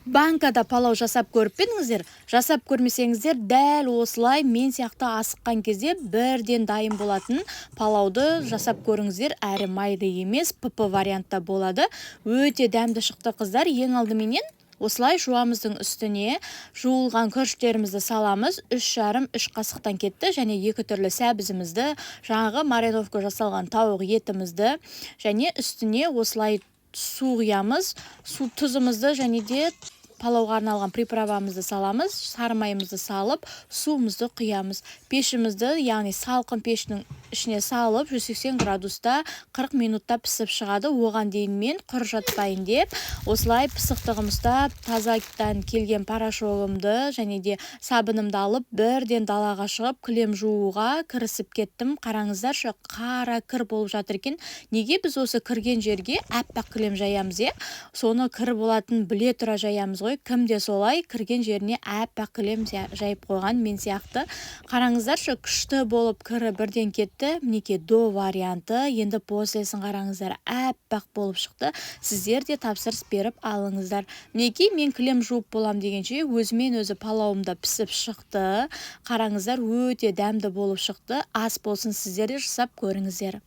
Банкада палау жасап көріп пе едіңіздер? Жасап көрмесеңіздер, дәл осылай мен сияқты асыққан кезде бірден дайын болатын палауды жасап көріңіздер. Әрі майлы емес, ПП вариантта болады. Өте дәмді шықты, қыздар. Ең алдыменен осылай жуамыздың үстіне жуылған күріштерімізді саламыз. 3,5-3 қасықтан кетті. Және екі түрлі сәбізімізді, жаңағы мариновка жасалған тауық етімізді және үстіне осылай су құямыз. Су, тұзымызды және де палауға арналған приправамызды саламыз. Сары майымызды салып, суымызды құямыз. Пешімізді, яғни салқын пештің ішіне салып, 180 градуста 40 минутта пісіп шығады. Оған дейін мен құр жатпайын деп, осылай пысықтығым ұстап, тазадан келген порошогымды және де сабынымды алып, бірден далаға шығып, кілем жууға кірісіп кеттім. Қараңыздаршы, қара кір болып жатыр екен. Неге біз осы кірген жерге аппақ кілем жаямыз, иә? Соны кір болатынын біле тұра жаямыз ғой. Кімде солай кірген жеріне аппақ кілем жайып қойған мен сияқты? Қараңыздаршы, күшті болып кірі бірден кетті. Мінекей, до варианты, енді послесін қараңыздар, аппақ болып шықты. Сіздер де тапсырыс беріп алыңыздар. Мінекей, мен кілем жуып болам дегенше, өзімен өзі палауым да пісіп шықты. Қараңыздар, өте дәмді болып шықты. Ас болсын, сіздер де жасап көріңіздер.